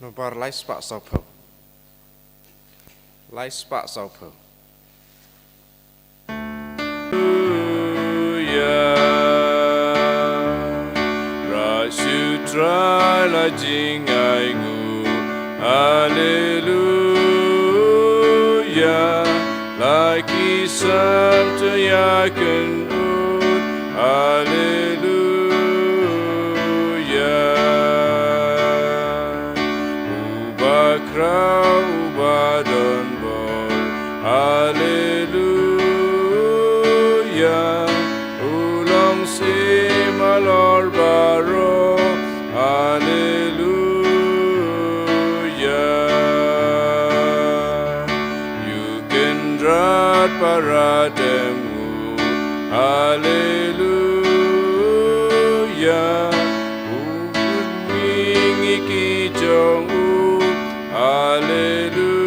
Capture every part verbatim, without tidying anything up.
Nambar lai spah sawphew. Lai spah sawphew. Haleluya. Ba shu Trai la jingainguh. Haleluya. La ki sam to ïakynduh. Haleluya. Uba khraw, uba don bor. Haleluya. U long syiem halor baroh. Haleluya. Ïa u Kynrad para dem u. Haleluya. U khun ïing ki jong u. Haleluya.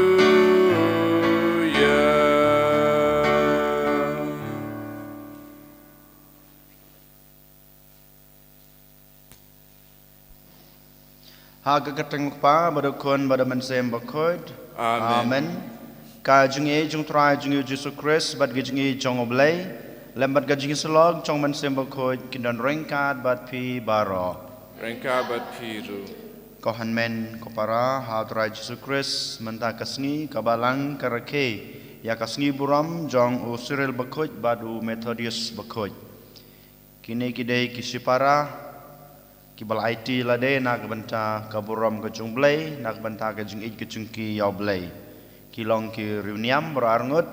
Ha ka kyrteng u Kpa, bad u Khun, bad u Mynsiem Bakhuid. Amen. Amen. Ka jingïeit jong u Trai jong ngi u Jisu Khrist, bad ka jingïeit jong u Blei, lem bad ka jingïasyllok jong u Mynsiem Bakhuid, kin don ryngkat bad phi baroh. Ryngkat bad phi ruh. Ko hynmen ko para ha u Trai Jisu Khrist, mynta ka sngi ka Balang ka rakhe ïa ka sngi burom jong u Cyril Bakhuid bad u Methodius Bakhuid. Kine ki dei ki shipara kiba la aiti lade na ka bynta ka burom ka jong u Blei, na ka bynta ka jingïeit ka jong ki ïa u Blei. Ki long ki riewniam baroh arngut,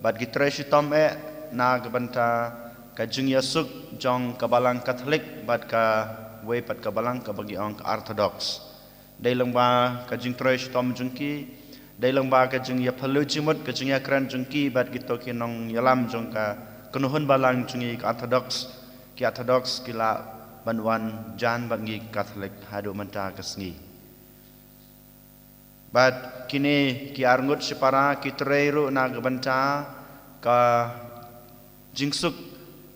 bad ki trei shitom eh na ka bynta ka jingïasuk jong ka Balang Katholik bad kawei pat ka Balang kaba ngi ong ka Orthodox. Dei lyngba ka jingtrei shitom jong ki, dei lyngba ka jingïaphylliew jingmut, ka jingïakren jong ki bad kito ki nongïalam jong ka kynhun Balang jong ngi ka Orthodox, ki Orthodox ki lah ban wan jan bad ngi ki Katholik haduh mynta ka sngi. Bad kine ki arngut shipara ki trei ruh na ka bynta ka jingsuk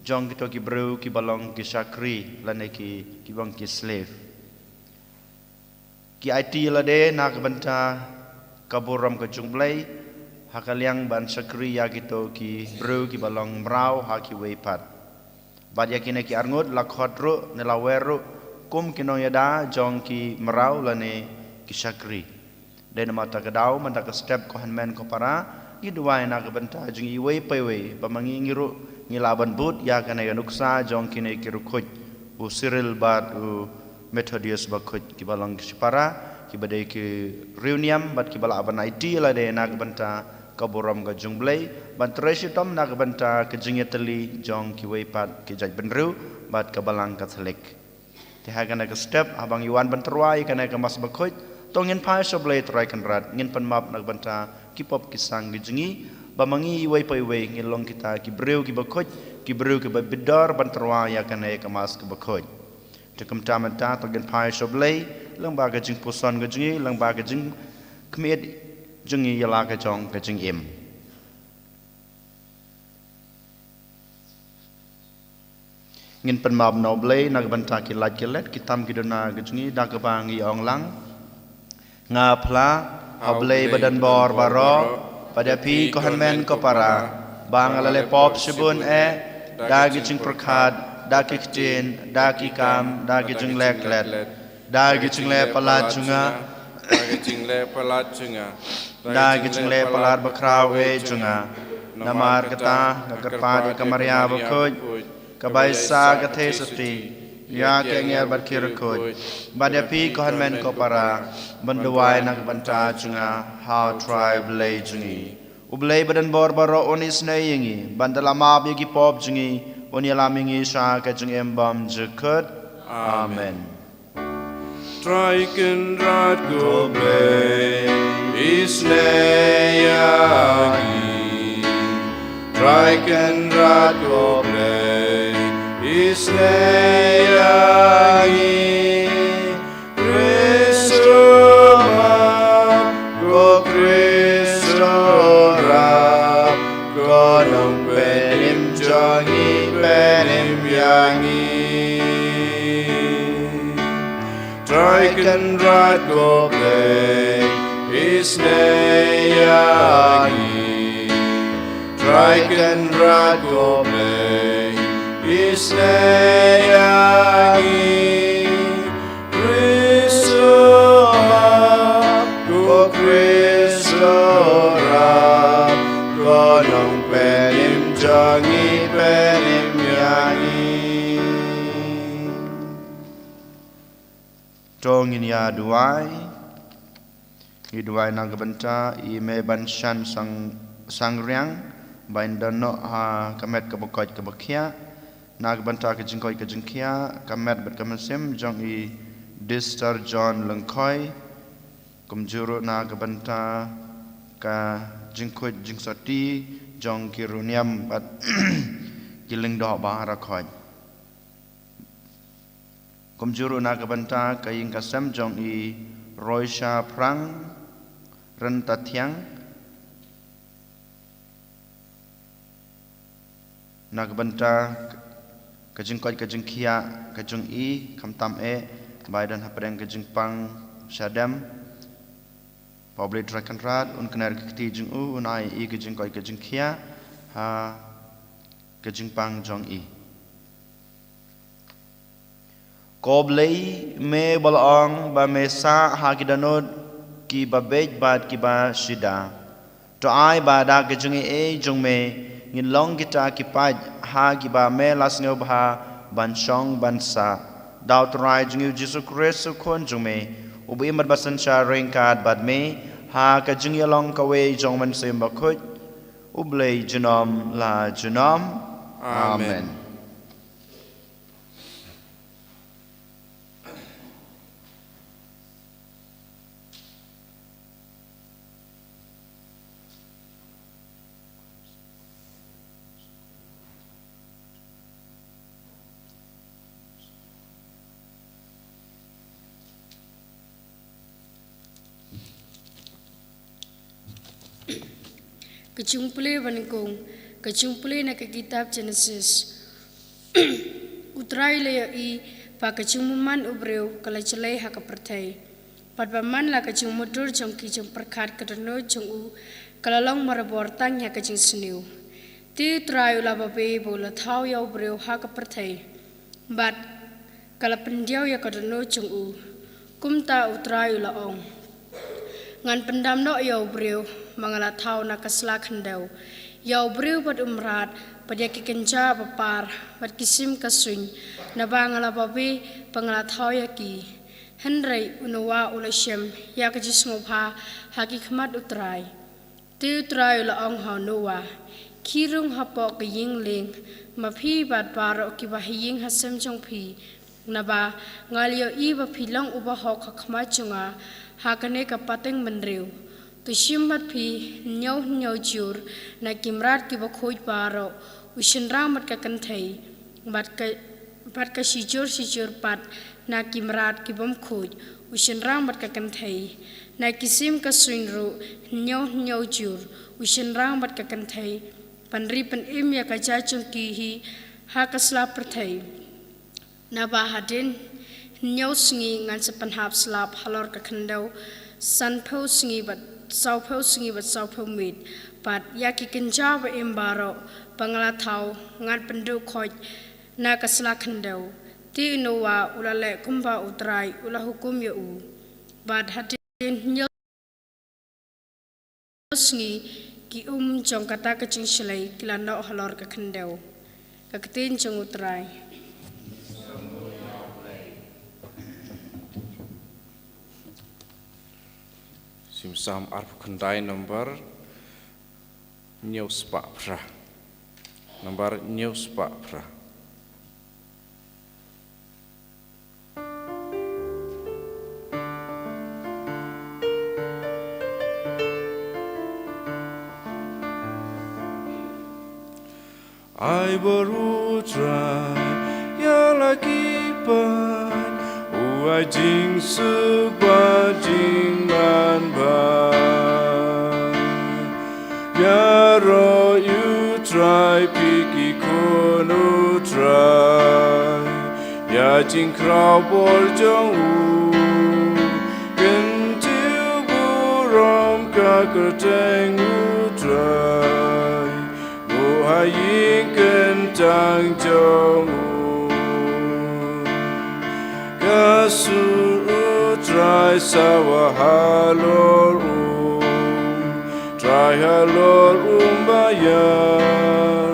jong kito ki briew kiba long ki shakri lane ki, kiba long ki slave. Ki aiti lade na ka bynta ka burom ka jong u Blei, ha ka liang ban shakri ïa kito ki briew kiba long mraw ha kiwei pat. Bad ïa kine ki arngut la khot ruh, ne la wer ruh kum ki nongïada jong ki mraw lane ki shakri. Dei namar kata ka daw, mynta ka step ko hynmen ko para, ngi duwai na ka bynta jong iwei pa iwei, ba ma ngi ngi ruh ngi lah ban bud ïa kane ka nuksa jong kine ki riewkhuid, u Cyril bad u Methodius Bakhuid, kiba long ki shipara kiba dei ki riewniam bad kiba lah ban aiti lade na ka bynta ka burom ka jong u Blei, ban trei shitom na ka bynta ka jingïatylli jong kiwei pat ki jaitbynriew bad ka Balang Katholik. Te ha kane ka step, haba ngi wan ban tyrwa ïa kane ka Mass Bakhuid, to ngin phai sha u Blei Trai Kynrad, ngin pynmap na ka bynta ki pop ki sang ki jong ngi, ba ma ngi iwei pa iwei ngin long kita ki briew kiba khuid, ki briew kiba bit dor ban tyrwa ïa kane ka Mass kaba khuid. Te kumta mynta to ngin phai sha u Blei, lyngba ka jingpuson ka jong ngi, lyngba ka jingkhmih jong ngi ïa la ka jong ka jingim. Ngin pynmap na u Blei na ka bynta ki lait ki let, ki tam ki duna ki jong ngi, da kaba ngi ong lang. Nga phla ha u Blei ba don bor baroh, bad ïa phi ko hynmen ko para, ba nga la leh pop shibun eh, da ki jingpyrkhat, da ki ktien, da ki kam, da ki jingleh klet, da ki jingleh palat jong nga, da ki jingleh palat jong nga, da ki jingleh palat bakhraw eh jong nga. Namar kata nga kyrpad ïa ka Maria Bakhuid, kaba i sa ka theisotti, ïa ki angel bad ki riewkhuid, bad ïa phi ko hynmen ko para, ban duwai na ka bynta jong nga ha u Trai Blei jong ngi. U Blei ba don bor baroh un isynei ïa ngi, ban da la map ïa ki pop jong ngi, un ïalam ïa ngi sha ka jingim bymjukut. Amen. Trai Kynrad ko Blei, isynei ïa ngi. Trai Kynrad ko Blei, isynei ïa ngi. Khrist u map, ko Khrist u rap, ko Nongpynim jong ngi, pynim ïa ngi. Trai Kynrad ko Blei, isnei ïa ngi. Trai Kynrad ko Blei, isnei ïa ngi. Khrist u ap, ko Khrist u rap, ko Nongpynim jong ngi, pynim ïa ngi. To ngin ïa duwai. Ngi duwai na ka bynta i Mei Banshan Sang, Sangriang, ba in don noh ha ka met kaba koit kaba khiah. Na ka bynta ka jingkoit ka jingkhiah, ka met bad ka mynsiem jong i Dister John Lyngkhoi. Kumjuh ruh na ka bynta ka jingkhuid jingsotti jong ki riewniam bad ki lyngdoh ba ha rakhoit. Kumjuh ruh na ka bynta ka ïing ka sem jong i Roisha Phrang Ryntathiang. Na ka bynta ka jingkoit ka jingkhiah ka jong i, khamtam eh ba i don hapdeng ka jingpang shadem. Ba U Blei Trai Kynrad un kner ka kti jong u, un ai i ka jingkoit ka jingkhiah ha ka jingpang jong i. Ko Blei, me ba la ong ba me sah ha ki dohnud kiba beit bad kiba shida. To ai ba da ka jingaiei jong me ngin long kita ki paid ha kiba me la sngewbha ban shong ban sah. Da U Trai jong ngi U Jisu Khrist U Khun jong me, uba im bad ba synshar ryngkat bad me ha ka jingïalong kawei jong U Mynsiem Bakhuid, U Blei junom la junom. Amen. Amen. Ka jingpule ba nyngkong, ka jingpule na ka kitab Jenesis. U Trai u la ïohi ba ka jingbymman u briew ka la jlei ha ka pyrthei, bad ba man la ka jingmutdur jong ki jingpyrkhat ka dohnud jong u ka la long marabor tang ïa ka jingsniew. Te U Trai u la babe ba u la thaw ïa u briew ha ka pyrthei, bad ka la pyndiaw ïa ka dohnud jong u. Kumta U Trai u la ong, ngan pyndam noh ïa u briew ba nga la thaw na ka sla khyndew, ïa u briew bad u mrad, bad ïa ki kynja ba par bad ki sim ka suiñ, naba nga la babe ba nga la thaw ïa ki. Hynrei u Noah u la shem ïa ka jingsngewbha ha ki khmat U Trai. Te U Trai u la ong ha u Noah, khie rung hapoh ka ïing lieng, ma phi bad baroh kiba ha ïing ha sem jong phi, naba nga la ïohi ba phi long uba hok ha khmat jong nga ha kane ka pateng bynriew. To shim bad phi hynñiew hynñiew jur na ki mrad kiba khuid baroh, u shynrang bad ka kynthei, bad ka, bad ka shijur shijur pat na ki mrad ki bym khuid, u shynrang bad ka kynthei. Na ki sim ka suiñ ruh hynñiew hynñiew jur, u shynrang bad ka kynthei, ban ri pynim ïa ka jait jong ki hi ha ka sla pyrthei. Naba hadien hynñiew sngi ngan sa pynhap slap halor ka khyndew, sanphew sngi bad sawphew sngi bad sawphew miet, bad ïa ki kynja ba im baroh ba nga la thaw ngan pynduh khoit na ka sla khyndew. Te u Noah u la leh kumba U Trai u la hukum ïa u. Bad hadien hynñiew sngi ki um jong kata ka jingshlei ki la noh halor ka khyndew. Ka ktien jong U Trai. Sim Salm arphew khyndai, number hynñiew spah phra. Number hynñiew spah phra. Ai bor U Trai ïa la ki paid, u ai jingsuk bad jingmanbha. Ïaroh ïa U Trai phi ki khun U Trai, ïa jingkhraw bor jong u. Rom ka kyrteng U Trai, mo ha ïing kyntang jong u. Ka sur U Trai sawa halor u, Trai halor u ba ïar.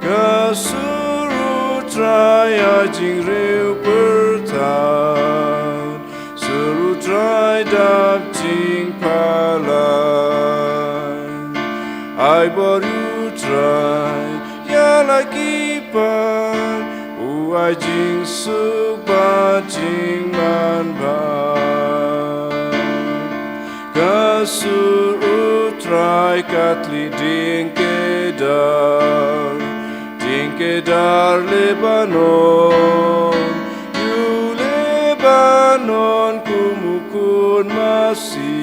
Ka sur U Trai ai jingriewpyrthat, sur U Trai dap jingpalai. Ai bor U Trai ïa la ki paid, u ai jingsuk bad jingmanbha. Ka sur U Trai ka tli dieng kedar, dieng kedar Lebanon, ïa u Lebanon kum u khun masi,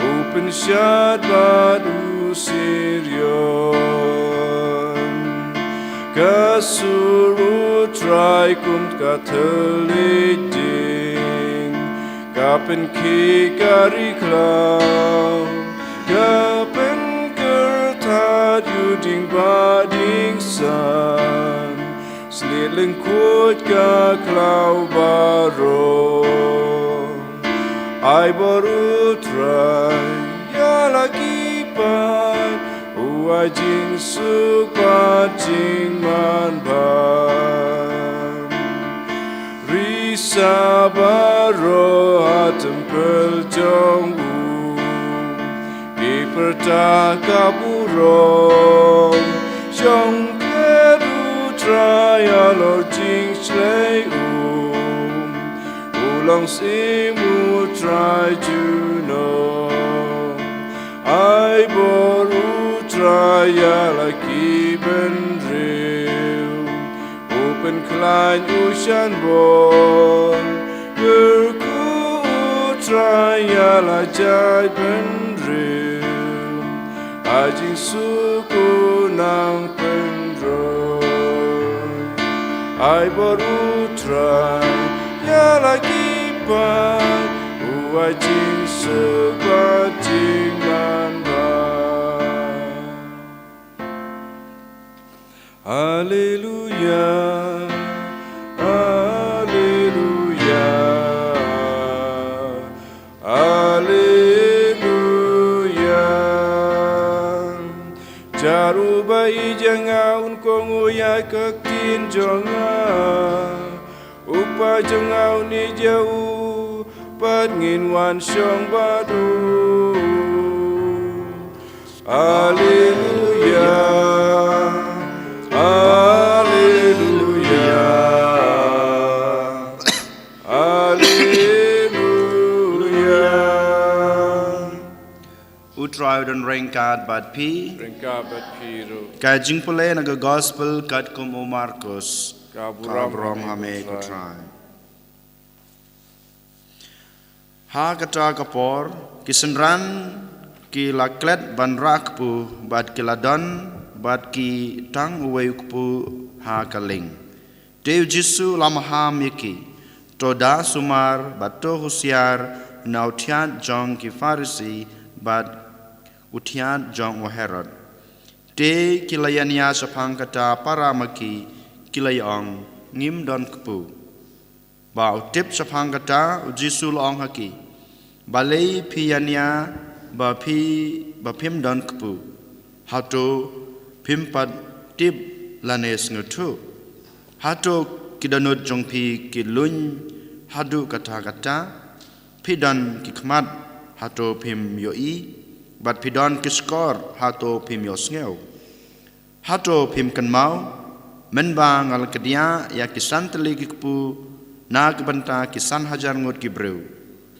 u pynshad bad u Sirion. Ka sur U Trai kum ka thylliej dieng, ka pynkhih ka ri khlaw, ka pynkyrthat ïa u dieng ba dieng san, sliet lyngkhuid ka khlaw baroh. Ai bor U Trai ïa la ki paid, u ai jingsuk bad jingmanbha. Risa baroh ha templ jong u, ki pyrta ka burom, shongkhet U Trai halor jingshlei um, u long syiem U Trai junom. Ai bor U Trai ïa la ki bynriew, u pynkhlaiñ u shanbor. Kyrkhu U Trai ïa la jaitbynriew, ai jingsuk u nang pynroi. Ai bor U Trai ïa la ki paid, u ai jingsuk bad jingmanbha. Alleluia, alleluia, alleluia. Jar uba ïeit ïa nga un kohnguh ïa ka ktien jong nga. U Kpa jong nga un ïeit ïa u, bad ngin wan shong bad u. Alleluia, alleluia, alleluia. U Trai u don ryngkat bad phi. Ryngkat bad phi ruh. Ka jingpule na ka Gospel katkum u Markos. Ka burom ha me ko Trai. Ha kata ka por, ki synran ki la klet ban rah kpu, bad ki la don bad ki tang uwei u kpu ha ka lieng. Te u Jisu u la maham ïa ki, to da sumar bad to husiar na u thiat jong ki Pharisi bad u thiat jong u Herod. Te ki la ïania shaphang kata para ma ki, ki la ïa-ong, ngim don kpu. Ba u tip shaphang kata, u Jisu u la ong ha ki, balei phi ïania ba phi, ba phim don kpu? Hato phim pat tip lane sngewthuh? Hato ki dohnud jong phi ki luin haduh katta katta? Phi don ki khmat, hato phim ïohi? Bad phi don ki shkor, hato phim ïohsngew? Hato phim kynmaw, mynba nga la kdiah ïa ki san tylli ki kpu na ka bynta ki san hajar ngut ki briew,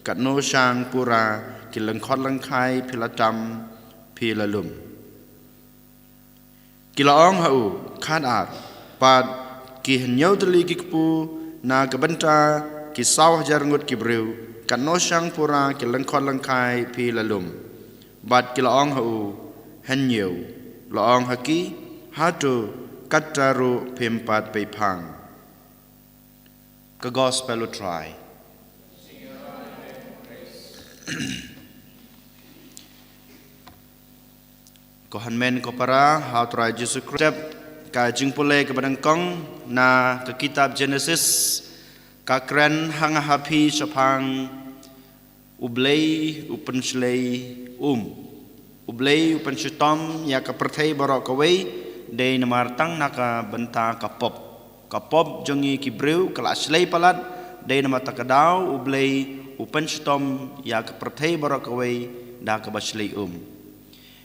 katno shang pura ki lyngkhot lyngkhai phi la tam, phi la lum? Ki la ong ha u, khatar. Pat ki hynñiew tylli ki kpu na ka bynta ki saw hajar ngut ki briew, katno shang pura ki lyngkhot lyngkhai phi la lum? Bad ki la ong ha u, hynñiew. La ong ha ki, hato katta ruh phim pat peiphang? Ka Gospel u Trai. Ko hynmen ko para ha u Trai Jisu Khrist, ka jingpule kaba nyngkong na ka kitab Jenesis ka kren ha nga ha phi shaphang U Blei u pynshlei um. U Blei u pynshitom ïa ka pyrthei baroh kawei, dei namar tang na ka bynta ka pop. Ka pop jong ngi ki briew ka la shlei palat, dei namar kata ka daw U Blei u pynshitom ïa ka pyrthei baroh kawei da kaba shlei um.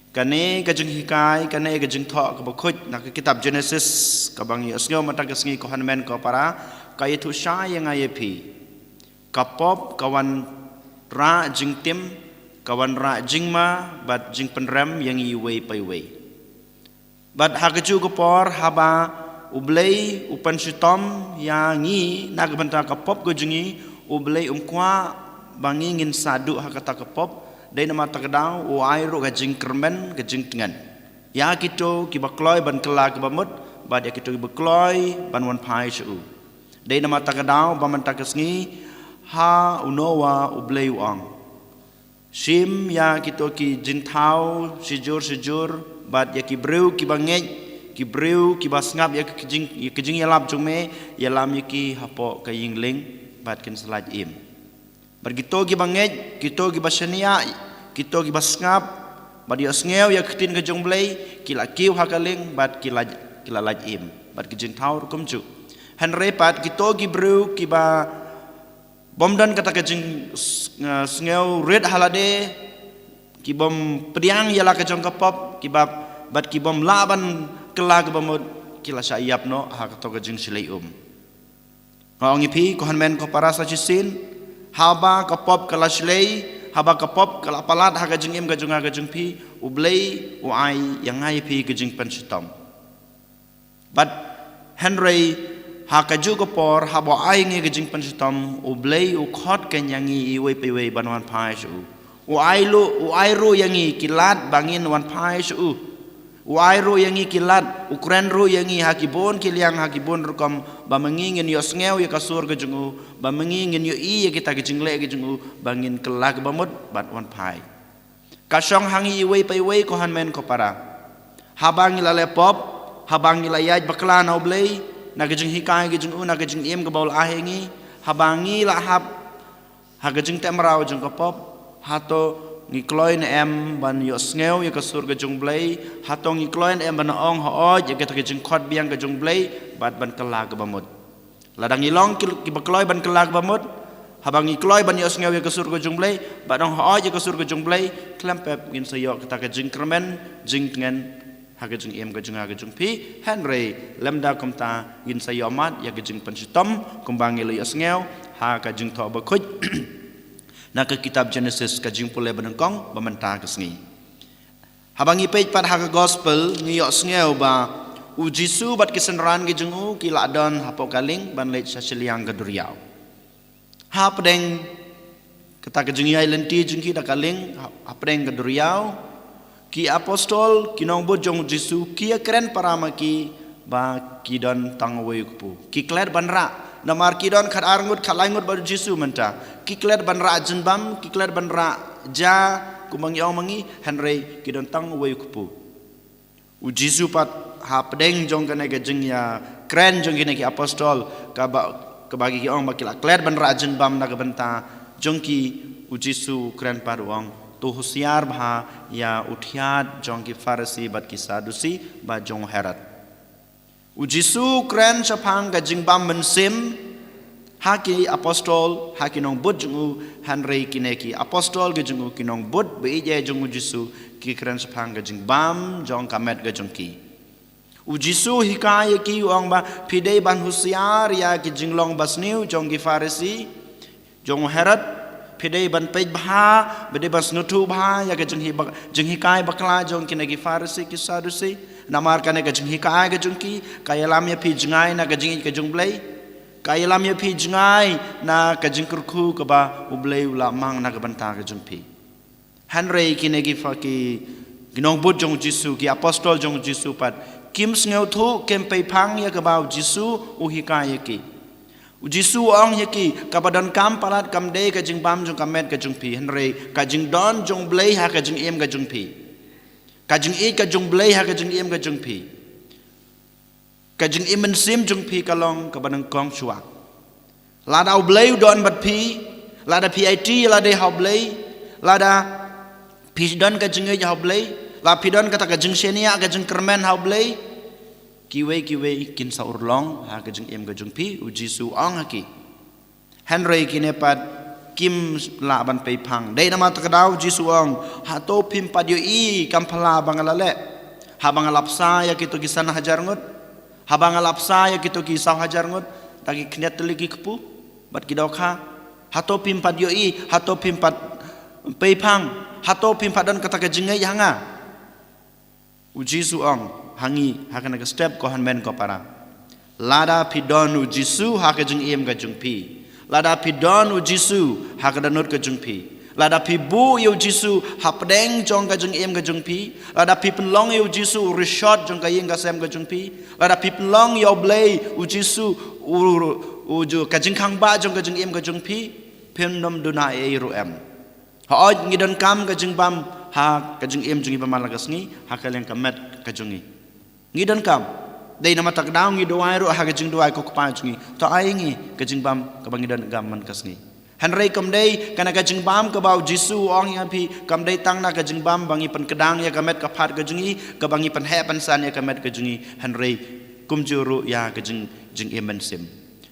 Kane ka jinghikai, kane ka jingthoh kaba khuid na ka kitab Jenesis kaba ngi ïohsngew mynta ka sngi ko hynmen ko para, ka ïathuh shai ïa nga ïa phi. Ka pop ka wanrah jingtim, ka wanrah jingma bad jingpynrem ïa ngi iwei pa iwei. Bad ha kajuh ka por haba U Blei u pynshitom ïa ngi na ka bynta ka pop ka jong ngi, U Blei um kwah ba ngi ngin sa duh ha kata ka pop, dei namar kata ka daw u ai ruh ka jingkyrmen, ka jingtngen ïa kito kiba kloi ban kylla kaba mut, bad ïa kito kiba kloi ban wan phai sha u. Dei namar kata ka daw ba mynta ka sngi ha u Noah U Blei u ong, shim ïa kito ki jingthaw shijur shijur, bad ïa ki briew kiba ngeit, ki briew kiba sngap ïa ka jing, ïa ka jingïalap jong me, ïalam ïa ki hapoh ka ïing lieng, bad kin sa lait im. Bad kito kiba ngeit, kito kiba shaniah, kito kiba sngap bad ïohsngew ïa ka ktien ka jong U Blei, ki la kiew ha ka lieng bad ki la, ki la lait im. Bad ki jingthaw ruh kumjuh. Hynrei pat kito ki briew kiba bym don kata ka jing s-, nga-, sngew rit ha lade, ki bym pdiang ïa la ka jong ka pop, kiba, bad ki bym lah ban kylla kaba mut, ki la shah ïap noh ha kato ka jingshlei um. Nga ong ïa phi ko hynmen ko para, sa shisien haba ka pop ka la shlei, haba ka pop ka la palat ha ka jingim ka jong nga ka jong phi, U Blei u ai ïa nga ïa phi ka jingpynshitom. Bad hynrei ha kajuh ka por haba u ai ngi ka jingpynshitom, U Blei u khot keiñ ïa ngi iwei pa iwei ban wan phai sha u. U ai ruh, u ai ruh ïa ngi ki lad ba ngin wan phai sha u. U ai ruh ïa ngi ki lad, u kren ruh ïa ngi ha ki bun ki liang, ha ki bun rukom, ba ma ngi ngin ïohsngew ïa ka sur ka jong u, ba ma ngi ngin ïohi ïa kita ki jingleh ki jong u, ba ngin kylla kaba mut bad wan phai. Ka shong ha ngi iwei pa iwei ko hynmen ko para. Haba ngi la leh pop, haba ngi la ïaid bakla na U Blei, na ka jinghikai ka jong u, na ka jingim kaba u la ai ha ngi, haba ngi la hap ha ka jingteh mraw jong ka pop, hato ngi kloi ne em ban ïohsngew ïa ka sur ka jong U Blei, hato ngi kloi ne em ban ong hooid ïa kata ka jingkhot biang ka jong U Blei, bad ban kylla kaba mut. Lada ngi long ki, kiba kloi ban kylla kaba mut, haba ngi kloi ban ïohsngew ïa ka sur ka jong U Blei, bad ong hooid ïa ka sur ka jong U Blei, khlem pep ngin sa ïoh kata ka jingkyrmen, jingtngen, ha ka jingim ka jong nga ka jong phi, hynrei lymda kumta ngin sa ïohmad ïa ka jingpynshitom, kumba ngi la ïohsngew ha ka jingthoh bakhuid na ka kitab Jenesis ka jingpule ba nyngkong ba mynta ka sngi. Haba ngi peit pat ha ka gospel ngi ïohsngew ba U Jisu bad ki synran ki jong u ki la don hapoh ka lieng ban leit sha shiliang ka duriaw. Hapdeng kata ka jingïaid lynti jong ki da ka lieng, ha-, hapdeng ka duriaw, ki apostol, ki nongbud jong U Jisu, ki ïakren para ma ki ba ki don tang uwei u kpu. Ki klet ban rah, namar ki don khatar ngut, khatlai ngut bad U Jisu mynta. Ki klet ban rah jingbam, ki klet ban rah ja, kumba ngi ong ma ngi, hynrei ki don tang uwei u kpu. U Jisu pat hapdeng jong kane ka jingïakren jong kine ki apostol, kaba, kaba ki ong ba ki la klet ban rah jingbam na ka bynta jong ki, U Jisu u kren pat u ong, to husiar bha ïa u thiat jong ki Pharisi bad ki Sadusi bad jong u Herod. U Jisu u kren shaphang ka jingbam mynsiem ha ki apostol, ha ki nongbud jong u, hynrei kine ki apostol ki jong u, ki nongbud ba ïeit jong U Jisu, ki kren shaphang ka jingbam jong ka met ka jong ki. U Jisu u hikai ïa ki, u ong ba phi dei ban husiar ïa ki jinglong basniew jong ki Pharisi, jong u Herod, phi dei ban peit bha, phi dei ban sngewthuh bha ïa ka jinghi-, jinghikai bakla jong kine ki Pharisi ki Sadusi. Namar kane ka jinghikai ka jong ki ka ïalam ïa phi jngai na ka jingïeit ka jong U Blei, ka ïalam ïa phi jngai na ka jingkyrkhu kaba U Blei u la mang na ka bynta ka jong phi. Hynrei kine ki pha-, ki, ki nongbud jong U Jisu, ki apostol jong U Jisu pat, kim sngewthuh, kim peiphang ïa kaba U Jisu u hikai ïa ki. U Jisu u ong ïa ki, kaba donkam palat kam dei ka jingbam jong ka met ka jong phi, hynrei ka jingdon jong U Blei ha ka jingim ka jong phi. Ka jingïeit ka jong U Blei ha ka jingim ka jong phi, ka jingim mynsiem jong phi ka long kaba nyngkong shuwa. Lada U Blei u don bad phi, lada phi aiti ïa lade ha U Blei, lada phi don ka jingïeit ha U Blei, lada phi don kata ka jingshaniah, ka jingkyrmen ha U Blei, kiwei kiwei kin sa urlong ha ka jingim ka jong phi, U Jisu u ong ha ki. Hynrei kine pat kim lah ban pei phang. Dei namar kata ka daw U Jisu u ong, hato phim pat ïohi kam phylla ba nga la leh, haba nga la bsa ïa kito ki san hajar ngut, haba nga la bsa ïa kito ki saw hajar ngut, da ki khyndiat tylli ki kpu bad ki dohkha? Hato phim pat ïohi, hato phim pat pei phang, hato phim pat don kata ka jingïeit ha nga? U Jisu u ong ha ngi ha kane ka step, ko hynmen ko para, lada phi don U Jisu ha ka jingim ka jong phi, lada phi don U Jisu ha ka dohnud ka jong phi, lada phi buh ïa U Jisu hapdeng jong ka jingim ka jong phi, lada phi pynlong ïa U Jisu u rishot jong ka ïing ka sem ka jong phi, lada phi pynlong ïa U Blei U Jisu u, u ju, ka jingkhang ba jong ka jingim ka jong phi, phim nym duna ei ei ruh em. Hooid, ngi donkam ka jingbam ha ka jingim jong ngi ba man la ka sngi, ha ka liang ka met ka jong ngi. Ngi donkam. Dei namar kata ka daw ngi duwai ruh ha ka jingduwai, ko Kpa jong ngi, to ai ngi ka jingbam kaba ngi donkam man ka sngi. Hynrei kam dei kane ka jingbam kaba U Jisu u ong ïa phi, kam dei tang na ka jingbam ba ngi pynkdang ïa ka met ka phad ka jong ngi, kaba ngi pynheh pynsan ïa ka met ka jong ngi, hynrei kumjuh ruh ïa ka jing, jingim mynsiem.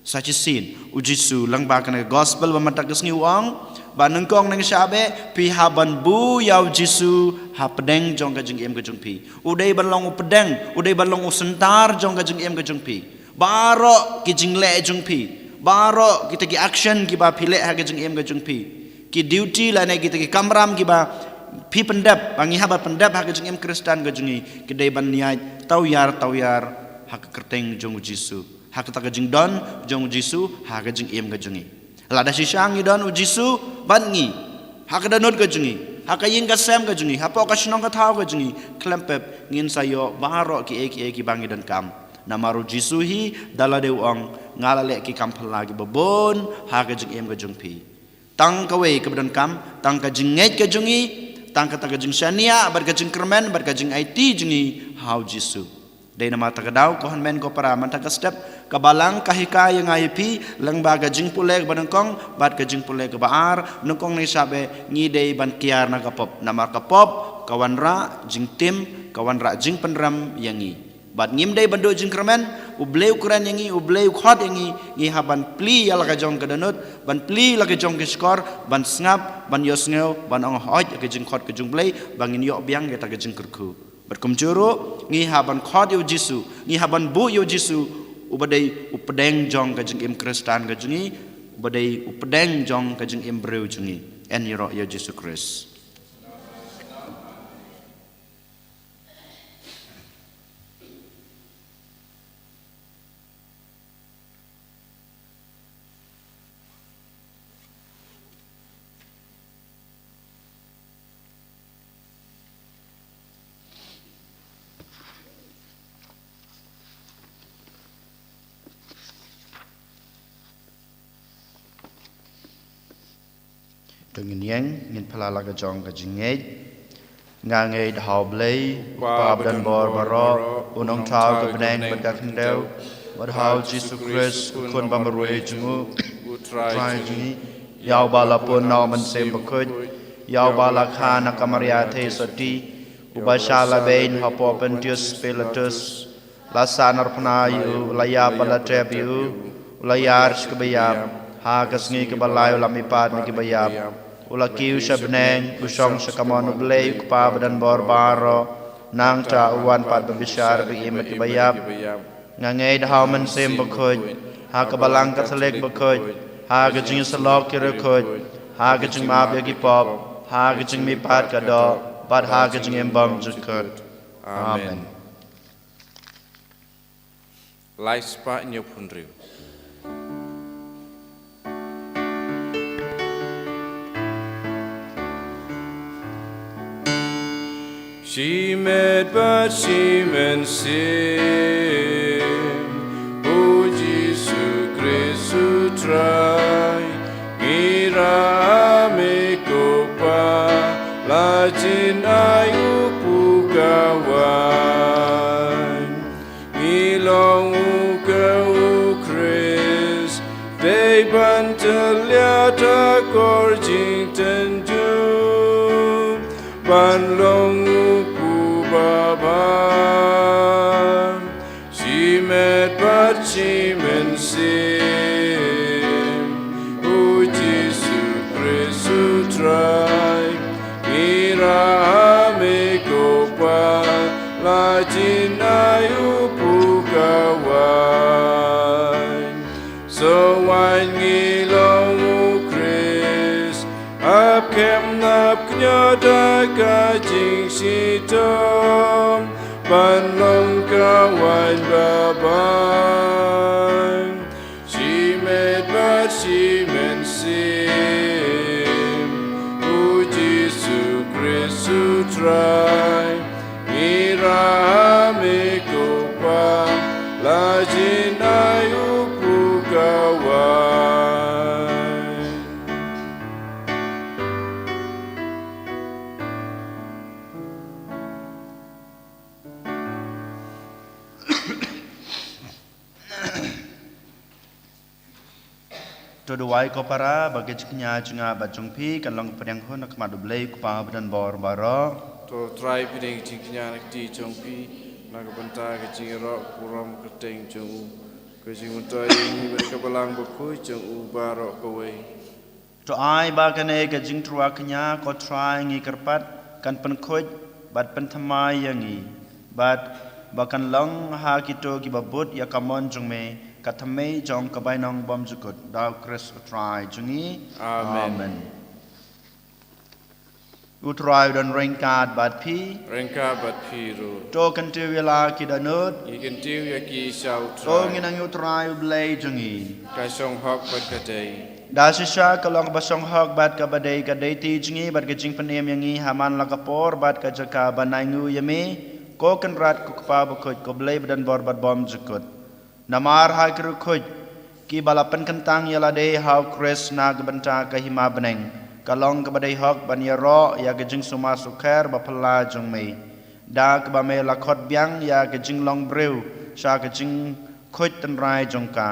Sa shisien, U Jisu lyngba kane ka gospel ba mynta ka sngi u ong, ba nyngkong nyngshah bha phi hap ban buh ïa U Jisu hapdeng jong ka jingim ka jong phi. U dei ban long u pdeng, u dei ban long u center jong ka jingim ka jong phi. Baroh ki jingleh jong phi, baroh kita ki action kiba phi leh ha ka jingim ka jong phi, ki duty lane kita ki kamram kiba phi pyndep, ba ngi hap ban pyndep ha ka jingim Khristan ka jong ngi, ki dei ban ïaid tawiar tawiar ha ka kyrteng jong U Jisu, ha kata ka jingdon jong U Jisu ha ka jingim ka jong ngi. Lada shisha ngi don U Jisu bad ngi ha ka dohnud ka jong ngi, ha ka ïing ka sem ka jong ngi, hapoh ka shnong ka thaw ka jong ngi, khlem pep ngin sa ïoh baroh kiei kiei kiba ngi donkam. Namar U Jisu hi da lade u ong, nga la leh ki kam phylla kiba bun ha ka jingim ka jong phi. Tang kawei kaba donkam, tang ka jingngeit ka jong ngi, tang kata ka jingshaniah bad ka jingkyrmen bad ka jingaiti jong ngi ha U Jisu. Dei namar kata ka daw, ko hynmen ko para, mynta ka step, ka Balang ka hikai ïa nga ïa phi lyngba ka jingpule kaba nyngkong bad ka jingpule kaba ar, nyngkong nyngshah bha ngi dei ban kiar na ka pop. Namar ka pop ka wanrah jingtim, ka wanrah jingpynrem ïa ngi. Bad ngim dei ban duh jingkyrmen, U Blei u kren ïa ngi, U Blei u khot ïa ngi, ngi hap ban plie ïa la ka jong ka dohnud, ban plie la ka jong ka shkor, ban sngap, ban ïohsngew, ban ong hooid ïa ka jingkhot ka jong U Blei, ba ngin ïoh biang ïa kata ka jingkyrkhu. Bad kumjuh ruh, ngi hap ban khot ïa U Jisu, ngi hap ban buh ïa U Jisu, uba dei u pdeng jong ka jingim Khristan ka jong ngi, uba dei u pdeng jong ka jingim briew jong ngi. Yn ïaroh ïa U Jisu Khrist. To ngin ïeng, ngin phylla la ka jong ka jingngeit. Nga ngeit ha U Blei, U Kpa badonbor baroh, U Nongthaw ka bneng bad ka khyndew, bad ha U Jisu Khrist, U Khun ba marwei jong U, U Trai jong ngi, ïa uba la pun na U Mynsiem Bakhuid, ïa uba la kha na ka Maria Theisotti, uba shah la beiñ hapoh Pontius Pilatus, la sahnarphna ïa U, la ïap bad la tep ïa U, U la ïar sha kiba ïap, ha ka sngi kaba lai U la mihpat na kiba ïap, U la kiew sha bneng, U shong sha kamon U Blei U Kpa badonbor baroh, nangta U wan pat ban bishar ba im bad kiba ïap. Nga ngeit ha U Mynsiem Bakhuid, ha ka Balang Katholik bakhuid, ha ka jingïasyllok ki riewkhuid, ha ka jingmap ïa ki pop, ha ka jingmihpat ka doh, bad ha ka jingim bymjukut. Amen. Lai spah hynñiewphew hynriew. Shimet bad shimynsiem, O Jisu Khrist U Trai, ngi ïarap me ko Kpa, la jin ai u pyrkhat Long u ka u Khrist, dei ban tyllia ta kor jingtynjuh, ban long u pu ba bha, shi met bad shi mynsiem, u Jisu Khrist u Trai, ngi rah ha me ko Pa, la jin ai u pu ka waiñ. Sa waiñ ngi long u Khrist, ap kem ap kñia da ka jingshitom, ban long ka waiñ ba bha, shi met bad shi mynsiem, u Jisu Khrist u Trai, ngi rah ha me ko Pa, la jin ai u pu ka waiñ. To duwai ko para, ba ka jingkñia jong nga bad jong phi kan long ka pdiang hun ha khmat U Blei u Kpa badonbor baroh. To Trai, pdiang ka jingkñia na ka kti jong phi, na ka bynta ka jingïaroh burom kyrteng jong u, ka jingmyntoi ïa ngi bad ka Balang Bakhuid jong u baroh kawei. To ai ba kane ka jingtyrwa kñia, ko Trai, ngi kyrpad kan pynkhuid bad pynthymmai ïa ngi, bad ba kan long ha kito kiba bud ïa ka mon jong me, ka thymmei jong ka bainong bymjukut, da u Khrist u Trai jong ngi. Amen. Amen. U Trai u don ryngkat bad phi. Ryngkat bad phi ruh. To kyntiew ïa la ki dohnud. Ngi kyntiew ïa ki sha u Trai. To ngin nang ïa u Trai U Blei jong ngi. Ka shong hok bad ka dei. Da shisha ka long kaba shong hok bad kaba dei, ka dei ti jong ngi bad ka jingpynim ïa ngi ha man la ka por bad ka jaka ban ai nguh ïa me, ko Kynrad, ko Kpa Bakhuid, ko Blei badonbor bad bymjukut. Namar ha ki riewkhuid kiba la pynkyntang ïa lade ha u Khrist na ka bynta ka hima bneng, ka long kaba dei hok ban ïaroh ïa ka jingsumar sukher ba phylla jong me, da kaba me la khot biang ïa ka jinglong briew sha ka jingkhuid tynrai jong ka,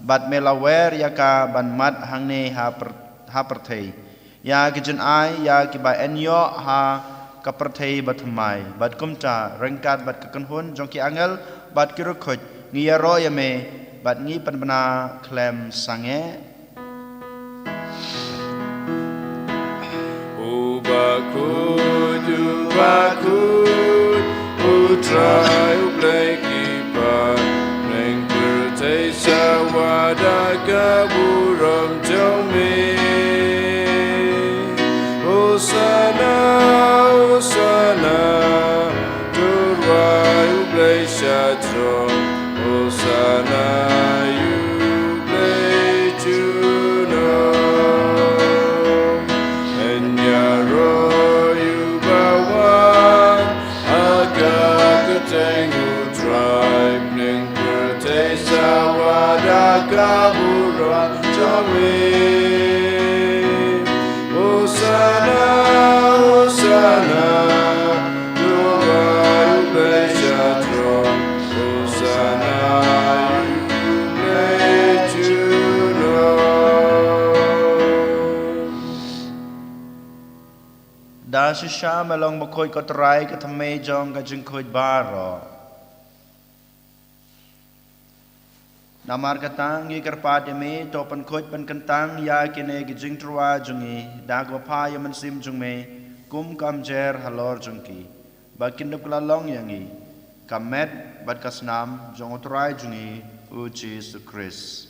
bad me la wer ïa ka ban mad hangne ha pyr-, ha pyrthei, ïa ka jingai ïa kiba yn ïoh ha ka pyrthei bathymmai. Bad kumta, ryngkat bad ka kynhun jong ki angel bad ki riewkhuid, ngi ïaroh ïa me bad ngi pynbna khlem sangeh. U bakhuid, u bakhuid, u Trai U Blei ki paid, bneng pyrthei sawa da ka burom jong me. Hosana, Hosana, to rwai U Blei sha throne. Hosana ïa U Blei junom. Yn ïaroh ïa uba wan ha ka kyrteng U Trai, bneng pyrthei sawa da ka burom jong me. Hosana, Hosana, to rwai U Blei sha throne. Hosana ïa U Blei junom. Da shisha me long bakhuid, ko Trai, ka thymmei jong ka jingkhuid baroh. Namar kata ngi kyrpad ïa me, to pynkhuid pynkyntang ïa kine ki jingtyrwa jong ngi da kaba phah ïa u Mynsiem jong me, kum ka kumjuh halor jong ki, ba kin dup kylla long ïa ngi ka met bad ka snam jong U Trai jong ngi U Jisu Khrist.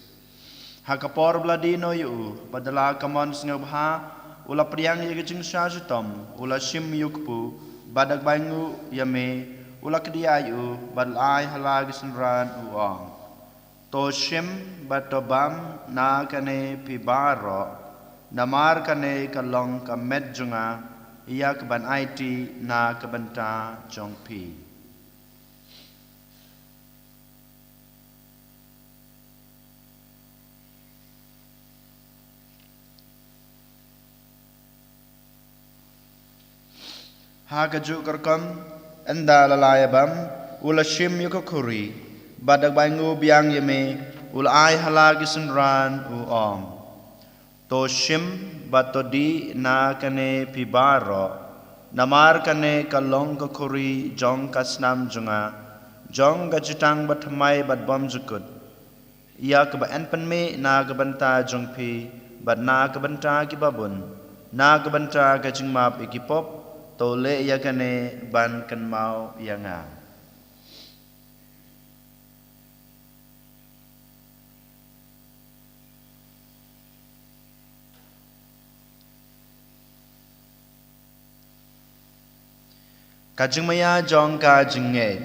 Ha ka por ba la die noh ïa u, bad da la ka mon sngewbha, u la pdiang ïa ka jingshah shitom, u la shim ïa u kpu, bad da kaba ainguh ïa me, u la kdiah ïa u, bad la ai ha la ki synran, u ong: To shim bad to bam na kane phi baroh, namar kane ka long ka met jong nga, ïa kaban aiti na ka bynta jong phi. Ha kajuh ka rukom, ynda la la ïa bam, u la shim ïa ka khuri, Bad da kaba ainguh biang ïa me, u la ai ha la ki synran, u ong: To shim bad to dih na kane phi baroh, namar kane ka long ka khuri jong ka snam jong nga, jong ka jutang bathymmai bad bymjukut, ïa kaba yn pynmih na ka bynta jong phi bad na ka bynta kiba bun, na ka bynta ka jingmap ïa ki pop. To leh ïa kane ban kynmaw ïa nga. Ka jingmaïa jong ka jingngeit.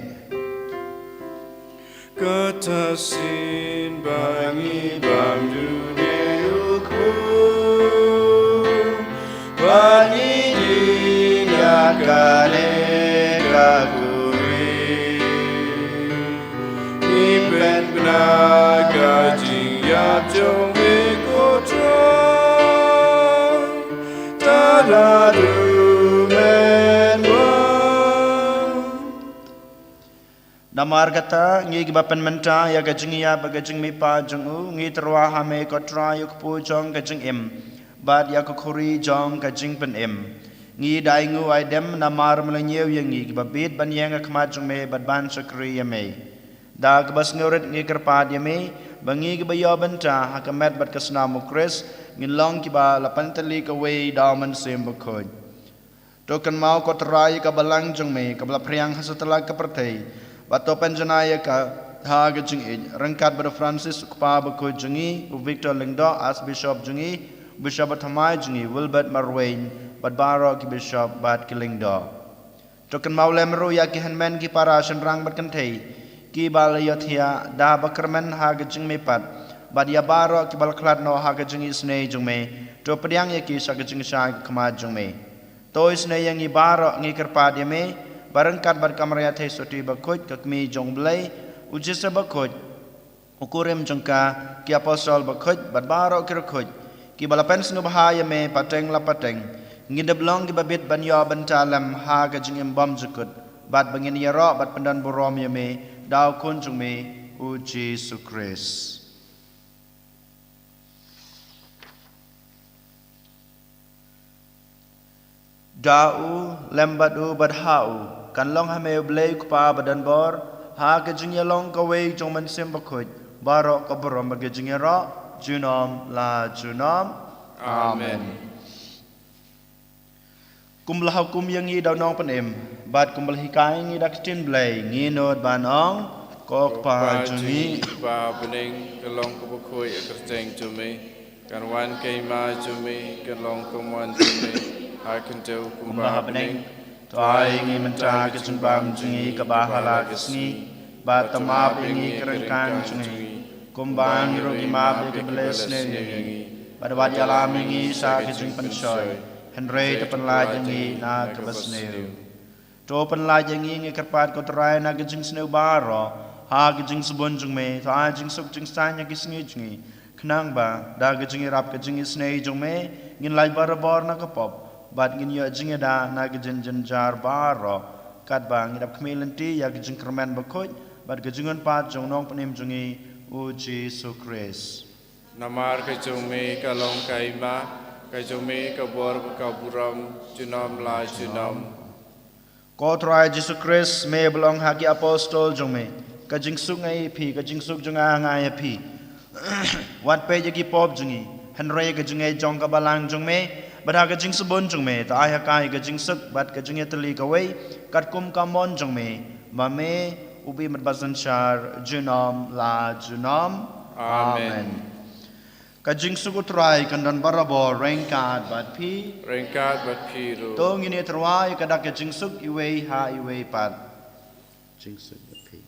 Kata shisien ba ngi bam dune u khun, ba ngi dih ïa kane ka khuri, ngi pynbna ka jingïap jong me, ko Trai. Tara du men wa. Namar kata, ngi kiba pynmynta ïa ka jingïap bad ka jingmihpat jong u, ngi tyrwa ha me, ko Trai, u kpu jong ka jingim, bad ïa ka khuri jong ka jingpynim. Ngi da ainguh aidem namar me la ñiew ïa ngi kiba bit ban ïeng ha khmat jong me bad ban shakri ïa me. Da kaba sngewrit ngi kyrpad ïa me ba ngi kiba ïoh bynta ha ka met bad ka snam u Khrist ngin long kiba la pyntylli kawei da u Mynsiem Bakhuid. To kynmaw, ko Trai, ïa ka balang jong me kaba la phriang ha satlak ka pyrthei, bad to pynjanai ïa ka ha ka jingïeit, ryngkat bad u Francis u Kpa Bakhuid jong ngi, u Victor Lyngdoh, Archbishop jong ngi, u Bishop bathymmai jong ngi, Wilbert Marwein, bad baroh ki bishop bad ki lyngdoh. To kynmaw lem ruh ïa ki hynmen, ki para, shynrang bad kynthei kiba la ïohthiah da ba kyrmen ha ka jingmihpat, bad ïa baroh kiba la khlad noh ha ka jingisynei jong me. To pdiang ïa ki sha ka jingshai ka khmat jong me. To isynei ïa ngi baroh, ngi kyrpad ïa me, ba ryngkat bad ka Maria Theisotti Bakhuid, ka Kmie jong u Blei, u Joseph Bakhuid, u kurim jong ka, ki apostol bakhuid bad baroh ki riewkhuid kiba la pynsngewbha ïa me pateng la pateng, ngin da long kiba bit ban ïoh bynta lem ha ka jingim bymjukut, bad ba ngin ïaroh bad pyndonburom ïa me da u Khun jong me, u Jisu Khrist. Da u, lem bad u, bad ha u, kan long ha me U Blei U Kpa badonbor, ha ka jingïalong kawei jong u Mynsiem Bakhuid, baroh ka burom bad ka jingïaroh, junom la junom. Amen. Amen. Kumba la hukum ïa ngi da u Nongpynim, bad kumba la hikai ïa ngi da ka ktien Blei, ngin nud ban ong: Ko Kpa jong ngi, Kpa bneng, kan long kaba khuid ha ka kyrteng jong me. Kan wan ka hima jong me, kan long ka mon jong me, ha khyndew kumba ha bneng. To ai ïa ngi mynta ka jingbam jong ngi kaba ha la ka sngi, bad to map ïa ngi ki ryngkang jong ngi, kumba ngi ruh ngi map ïa kiba la sniew ïa ngi. Bad wat ïalam ïa ngi sha ka jingpynshoi, hynrei to pynlait ïa ngi na kaba sniew. To pynlait ïa ngi, ngi kyrpad, ko Trai, na ka jingsniew baroh, ha ka jingsbun jong me, to ai jingsuk jingsaiñ ha ki sngi jong ngi, khnang ba da ka jingïarap ka jingisynei jong me, ngin lait barabor na ka pop, bad ngin ïoh jingïada na ka jingjynjar baroh, katba ngi dap khmih lynti ïa ka jingkyrmen bakhuid bad ka jingwan pat jong u Nongpynim jong ngi, u Jisu Khrist. Namar ka jong me ka long ka hima, ka jong me ka bor bad ka burom, junom la junom. Ko Trai Jisu Khrist, me ba la ong ha ki apostol jong me: Ka jingsuk nga ïa phi, ka jingsuk jong nga nga ïa phi. Wat peit ïa ki pop jong ngi, hynrei ïa ka jingngeit jong ka balang jong me, bad ha ka jingsbun jong me, to ai ha ka ïa ka jingsuk bad ka jingïatylli kawei, katkum ka mon jong me, ba me u bym bad ba synshar, junom la junom. Amen. Amen. Ka jingsuk u Trai kan don barabor ryngkat bad phi. Ryngkat bad phi ruh. To ngin ïatyrwa ïa ka dak ka jingsuk iwei ha iwei pat. Jingsuk bad phi.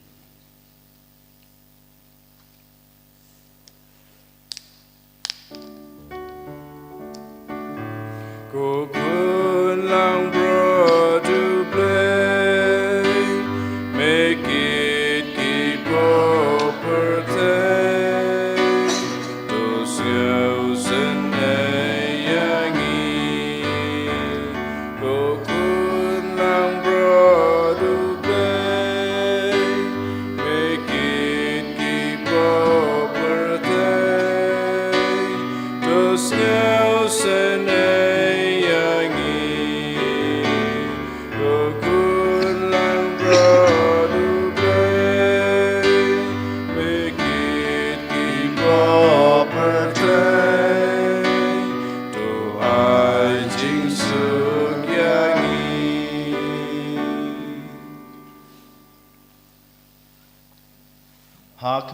Ko Khun langbrot U Blei, me kit ki pop pyrthei, to sngewsynei ïa ngi. Ko Khun langbrot U Blei, me kit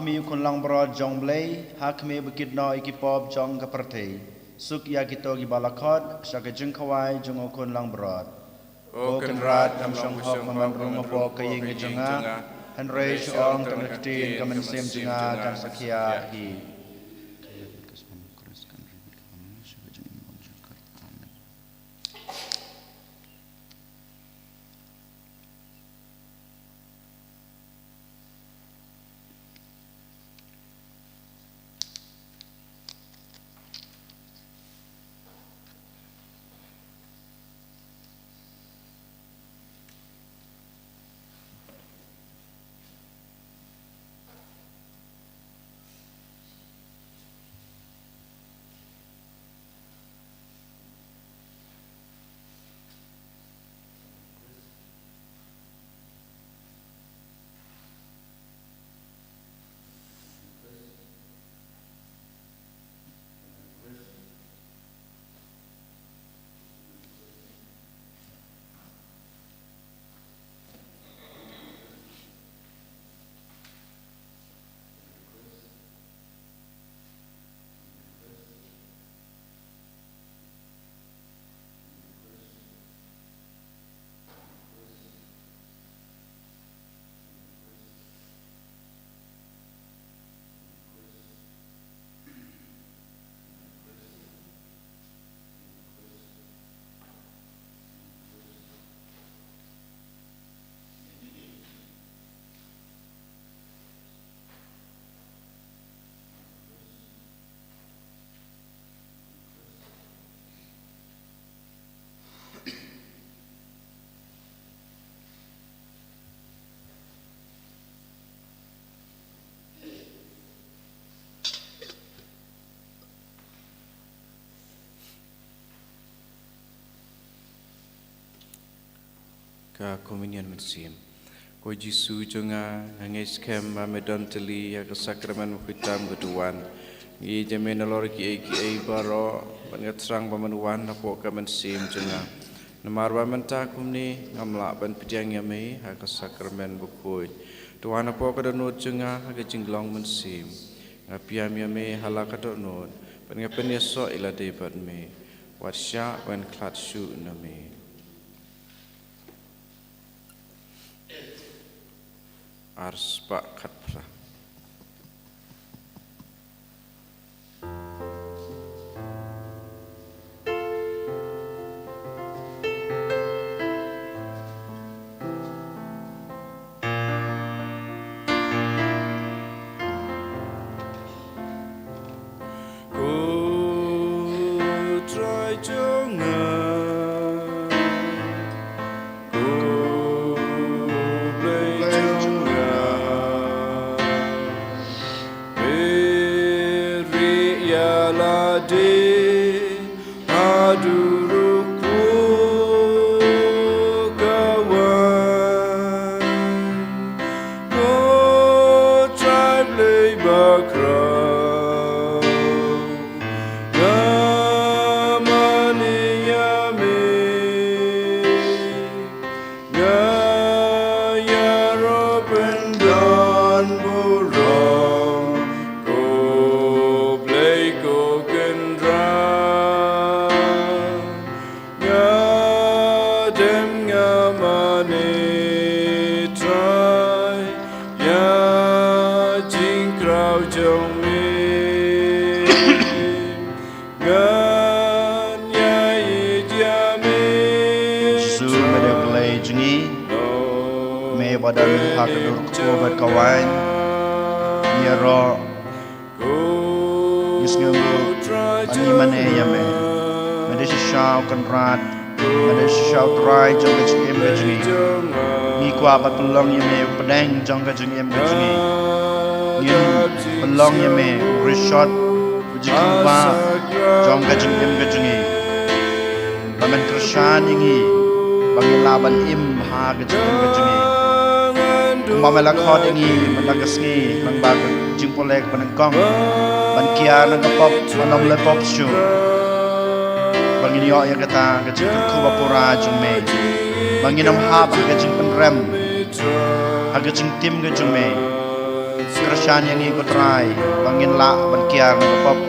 Khmih u Khun Langbrot jong U Blei, ha khmih ba kit noh ïa ki pop jong ka pyrthei. Suk ïa kito kiba la khot sha ka jingkhawai jong u Khun Langbrot. Ko Kynrad, ngam shong hok ba men rung hapoh ka ïing ka jong nga, hynrei shu ong tang ka ktien, ka mynsiem jong nga kan sa khia hi. Ka Communion Mynsiem. Ko Jisu jong nga, nga ngeit skhem ba me don tylli ha ka sakramen bakhuid tam ka duwan. Nga ïeit ïa me nalor kiei kiei baroh, bad nga thrang ba men wan hapoh ka mynsiem jong nga. Namar ba mynta kumne ngam lah ban pdiang ïa me ha ka sakramen bakhuid. To wan hapoh ka dohnud jong nga ha ka jinglong mynsiem. Nga pdiang ïa me ha la ka dohnud, bad nga pynïasoh ïa lade bad me. Wat shah ban khlad shuh na me. Ar spah khatphra. Ko Trai jong nga, ko Blei jong nga, pyrshah ïa lade haduh ruh ka wan. Ko Trai Blei bakhraw, nga mane ïa me, nga ïaroh pyndonburom, ko Blei ko Kynrad. Nga dem nga mane Trai, ïa jingkraw jong me. Ngan ïa ïeit ïa me. Jisu, me dei U Blei jong ngi. Me ba don ha ka dur kpu bad ka waiñ. Ïaroh. Ngi sngewnguh ba ngi mane ïa me. Me dei shisha U Kynrad, me dei shisha U Trai jong ka jingim ka jong ngi. Ngi kwah ban pynlong ïa me u pdeng jong ka jingim ka jong ngi. Ngin pynlong ïa me u rishot, u jingkyrpad jong ka jingim ka jong ngi. Ba men kyrshan ïa ngi ba ngin lah ban im ha ka jingim ka jong ngi. Kumba me la khot ïa ngi mynta ka sngi, nang ba ka jingpule kaba nyngkong ban kiar na ka pop, ban ym leh pop shuh. Ba ngin ïoh ïa kata ka jingkyrkhu ba pura jong me. Ba ngin ym hap ha ka jingpynrem ha ka jingtim ka jong me. kyrshan ïa ngi ko Trai, ba ngin lah ban kiar na ka pop,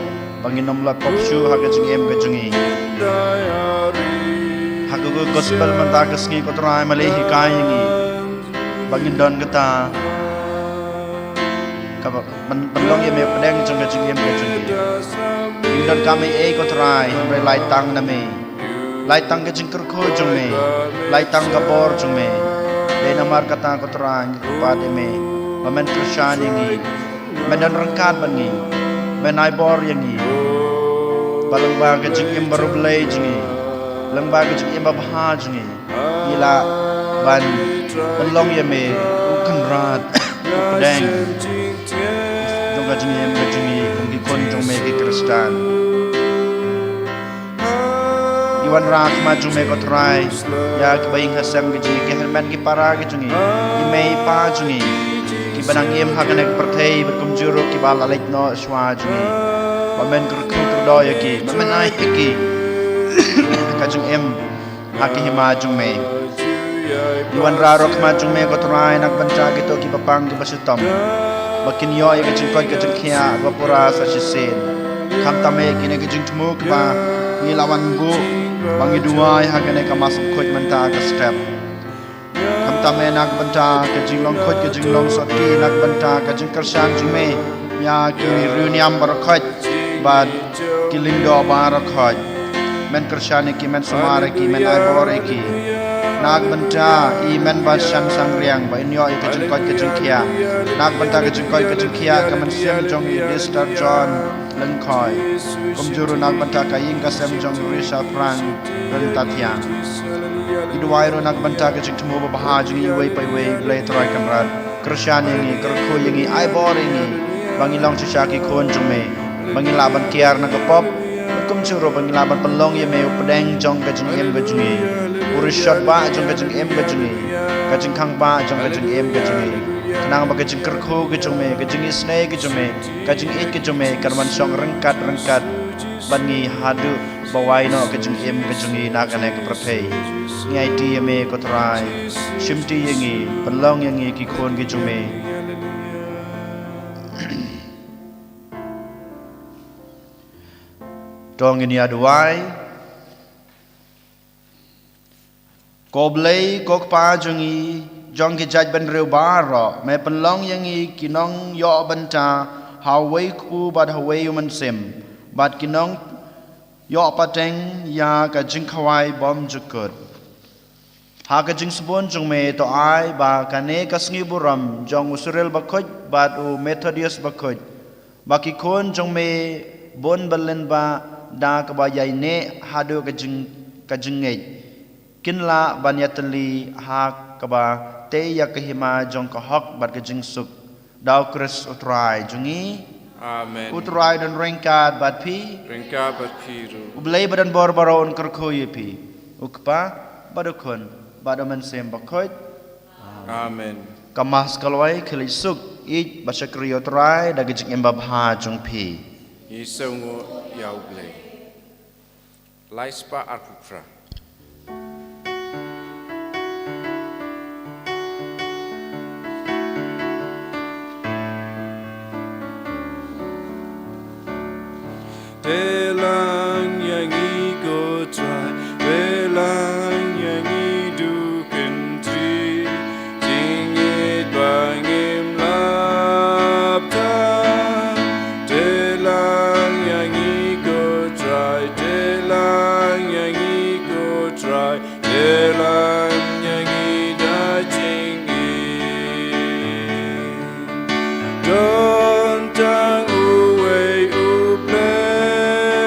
ba ngin ym lait pop shuh ha ka jingim ka jong ngi. Ha ka gospel mynta ka sngi ko Trai, ma leh hikai ïa ngi ba ngin don kata kaba ban, ban long ïa me pdeng jong ka jingim ka jong ngi. Ngim donkam ei ei ko Trai, hynrei lait tang na me. Lait tang ka jingkyrkhu jong me, lait tang ka bor jong me. Dei namar kata ko Trai ngi kyrpad ïa me ba men kyrshan ïa ngi, men don ryngkat bad ngi, men ai bor ïa ngi. Ba lyngba ka jingim bariewblei jong ngi, lyngba ka jingim babha jong ngi, ngi lah ban pynlong ïa me u kynrad, u pdeng jong ka jingim ka jong ngi kum ki khun jong me ki Khristan. Ngi wanrah ha khmat jong me ko Trai ïa kiba ïeng ha sem ka jong ngi, ki hynmen ki para ka jong ngi, i mei i pa jong ngi, kiba nang im ha kane ka pyrthei bad kumjuh ruh kiba la leit noh shuwa jong ngi. Ba men kyrkhu kyrdoh ïa ki, ba men ai ïa ki ka jingim ha ka hima jong me. Ngi wanrah ruh ha khmat jong me ko Trai na ka bynta kito kiba pang kiba shitom, ba kin ïoh ïa ka jingkoit ka jingkhiah ba pura sa shisien. Khamtam eh kine ki jingthmu kiba ngi la wan buh, ba ngi duwai ha kane ka Mass Bakhuid mynta ka step. Khamtam eh na ka bynta ka jinglong khuid ka jinglong soti, na ka bynta ka jingkyrshan jong me ïa ki riewniam baroh khoit bad ki lyngdoh baroh khoit. Men kyrshan ïa ki, men sumar ïa ki, men ai bor ïa ki. Na ka bynta i Member Shan Sangriang ba in ïoh ïa ka jingkoit ka jingkhiah. Na ka bynta ka jingkoit ka jingkhiah ka mynsiem jong i Dister John Lyngkhoi. Kumjuh ruh na ka bynta ka ïing ka sem jong i Risa Phrang Ryntathiang. Ngi duwai ruh na ka bynta ka jingthmu babha jong iwei pa iwei, Blei Trai Kynrad. Kyrshan ïa ngi, kyrkhu ïa ngi, ai bor ïa ngi ba ngi long shisha ki khun jong me, ba ngi lah ban kiar na ka pop, bad kumjuh ruh ba ngi lah ban pynlong ïa me u pdeng jong ka jingim ka jong ngi, u rishot bah jong ka jingim ka jong ngi, ka jingkhang bah jong ka jingim ka jong ngi. Khnang ba ka jingkyrkhu ka jong me, ka jingisynei ka jong me, ka jingïeit ka jong me kan wan shong ryngkat ryngkat bad ngi haduh ba wai noh ka jingim ka jong ngi na kane ka pyrthei. Ngi aiti ïa me ko Trai, shimti ïa ngi, pynlong ïa ngi ki khun ki jong me. To ngin ïa duwai. Ko Blei, ko Kpa jong ngi, jong ki jaitbynriew baroh, me pynlong ïa ngi ki nongïoh bynta ha uwei u Kpu bad ha uwei u Mynsiem, bad ki nongïoh pateng ïa ka jingkhawai bymjukut. Ha ka jingsbun jong me to ai ba kane ka sngi burom jong u Cyril bakhuid bad u Methodius bakhuid, ba ki khun jong me bun ba lyngba da kaba ïaineh haduh ka jing, ka jingngeit, kin lah ban ïatylli ha kaba tei ïa ka hima jong ka hok bad ka jingsuk. Da u Khrist u Trai jong ngi. Amen. U Trai don ryngkat bad phi. Ryngkat bad phi ruh. U Blei ba don bor baroh un kyrkhu ïa phi, u Kpa bad u Khun bad u Mynsiem Bakhuid. Amen. Ka Mass ka la wai, khie leit suk, ïeit bad shakri ïa u Trai da ka jingim babha jong phi. Ngi sngewnguh ïa u Blei. Lai spah arphew phra. Te lang ïa ngi ko Trai, te lang ïa ngi duh kynti, jingngeit ba ngim lap tang. Te lang ïa ngi ko Trai, te lang ïa ngi ko Trai, te lang ïa ngi da jingim. Don tang uwei u Blei.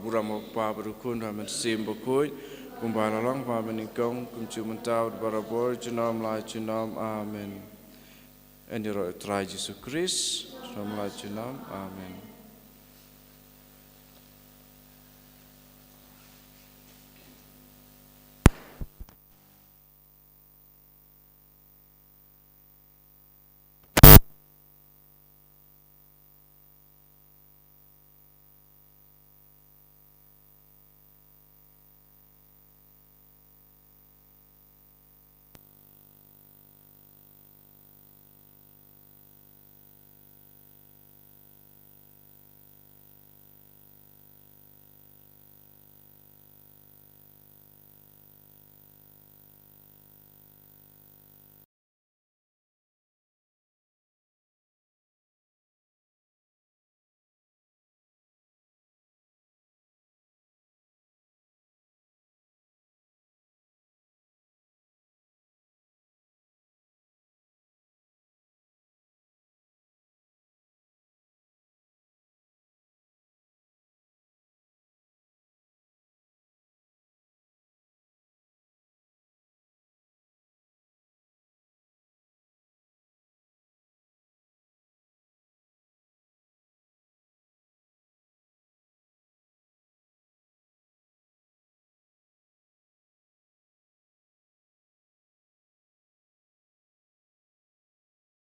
Burom u Kpa bad u Khun bad u Mynsiem Bakhuid, kumba la long ha kaba nyngkong, kumjuh mynta bad barabor, junom la junom. Amen. Yn ïaroh ïa u Trai Jisu Khrist, junom la junom. Amen.